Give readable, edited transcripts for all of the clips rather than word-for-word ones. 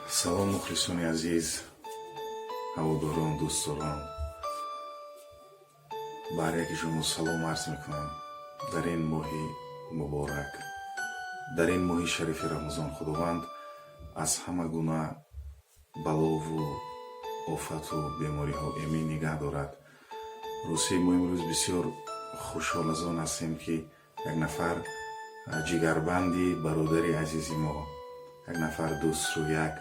Салом, мухлисони азиз, ҳаводорон, дӯстдорон. Ба ҳар яки шумо салом арз мекунам дар ин моҳи муборак, дар ин моҳи шарифи Рамазон. Худованд аз ҳама гуна балову офату бемориҳо эмин нигаҳ дорад. Рости, мо имрӯз бисёр хушҳол аз он ҳастем, ки як нафар ҷигарбанди бародари азизи мо, як нафар дӯстрӯяк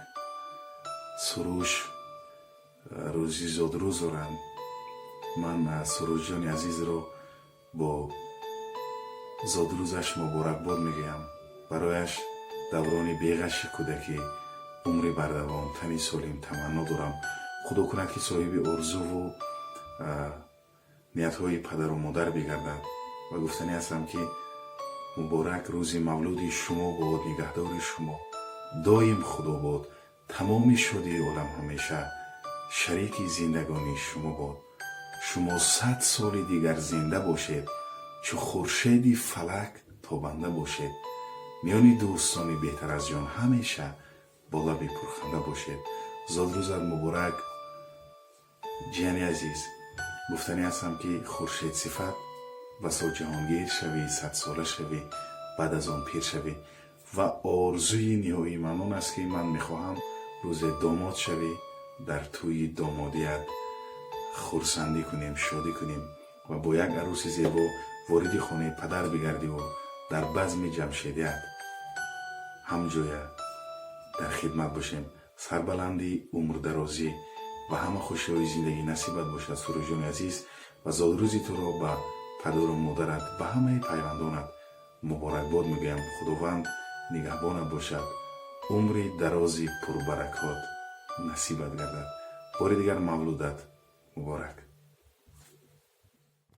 Суруш рӯзи зодрӯз доранд. Ман Сурушҷони азизро бо зодрӯзаш муборакбод мегӯям. Барояш даврони беғаши кӯдакӣ, умри бардавом, тани солим таманно дорам. Худо кунад, ки соҳиби орзуву ниятҳои падару модар бигардад. Ва гуфтанӣ ҳастам, ки муборак рӯзи мавлуди шумо бод, нигаҳдори шумо доим Худо бод, тамоми шодии олам ҳамеша шарики зиндагонии шумо бод. Шумо 100 соли дигар зинда бошед, чу хуршеди фалак тобанда бошед, миёни дӯстони беҳтар аз ҷон ҳамеша бо лаби пурханда бошед. Зодрӯзат муборак, ҷияни азиз. Гуфтанӣ ҳастам, ки хуршедсифат басо ҷаҳонгир шавӣ, 100сола шавӣ, баъд аз он пир шавӣ. Ва орзуи ниҳоии ман он аст, ки ман мехоҳам рӯзе домод шавӣ, дар тӯи домодият хурсандӣ кунем, шодӣ кунем ва бо як арӯси зебо вориди хонаи падар бигардиву дар базми ҷамшедият ҳамҷоя дар хидмат бошем. Сарбаландӣ, умрдарозӣ ва ҳама хушиҳои зиндагӣ насибат бошад, Сурӯҷони азиз. Ва зодрӯзи туро ба падару модарат, ба ҳамаи пайвандонат муборакбод мегӯям. Худованд нигаҳбонат бошад, умри дарози пурбаракот насибат гардад. Бори дигар мавлудат муборак.